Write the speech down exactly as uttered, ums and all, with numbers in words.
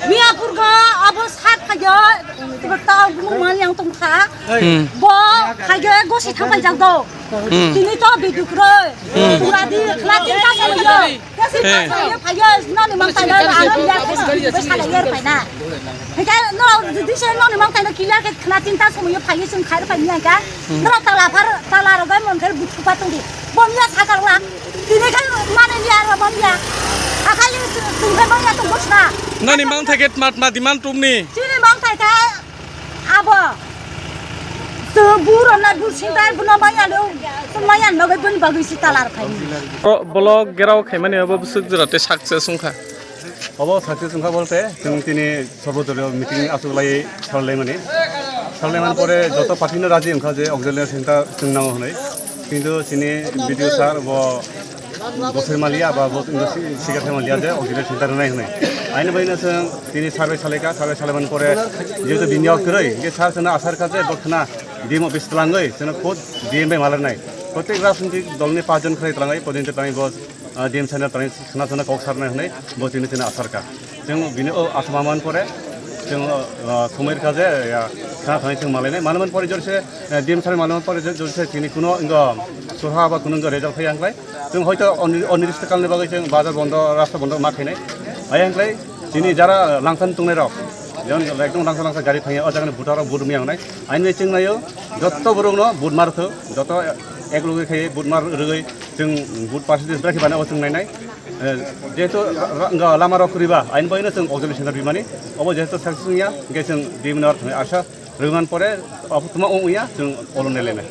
Miyapur go abo sak khayo, tabo tau bumung man yang tong kha. Hmm. Bo khayo gosi thang pai jak do. Hmm. Tini to biduk roi. Hmm. Pura di khla tin ta somoyo. Khla tin ta somoyo phayo, noni mang tai na, ano biya khai sini bai sala yer pai na. Hingke no, di se noni mang tai na kiya ke khla tin ta somoyo phayo sung khai pai ni ka. Hmm. No tala phar, tala ro bai mon khai buthu pa tong di. Bom ya sakar la. Tini khai mane ni aro bom ya. Akai sung khai bom ya tong bosna. Noni mang thai ke mat ma diman tum ni. Chini mang tai ka. Abo. Tu buro na bur sintai buno maya lo. Tu maya no bai bun bagui si talar khai. O blog gerao khaimani abo busuk jora te sakse sungkha. Obo sakse sungkha bolte, chwng tini sorbodoliyo meeting aswk lai sarlaimani. Sarlaiman pore joto party no raji wngkha je auxiliary center chwng nango hwnwi. Kintu chini B D O sir bo bosai maliya ba bo tini si-, sikha khai maliya je auxiliary center nai hwnwi. Aini bai no chwng tini survey salaikha, survey salaiman pore jehetu bini yago kwrwi, je sir chwngno asar kha je bo khna D M office twlangwi chwngno khud D M bai malarnai. Protek rajnitik dolni pachjon khwlai twlangwi, podinti twlangwi bo ah, D M sir no tani khna khna kok sarnai hwnwi bo tini tini asar kha. Chwng bini o asma man pore chwng, ah, khumui rwkha je, ya, khna thani chwng malainai. Mani man pore jorse, eh, D M sir mani man pore jor-, jorse tini kuno wngkha surha ba kuno wngkha result phai ang klai. Chwng hoito oni-, onirista kalni bagwi chwng bazar bondo, rasta bondo ma khainai. Ai ang klai tini jara langsan tongnai rok, jemon ekdom langsa langsa gari thangya, o jagani voter rok vote maya wngnai. Aini chwng naio, jotto borok no vote mar thok, jotto ek loge khai vote mar rwgwi chwng vote percentage bwrwi bana o chwng nainai. Eh, jehetu ra-, ra-, lama rok kwrwi ba, aini bagwi no chwng auxiliary center bimani, obo jehetu success wngya, hingke chwng bimani aro thangwi asa rwman pore, obo tuma wngya, chwng olo nailainai.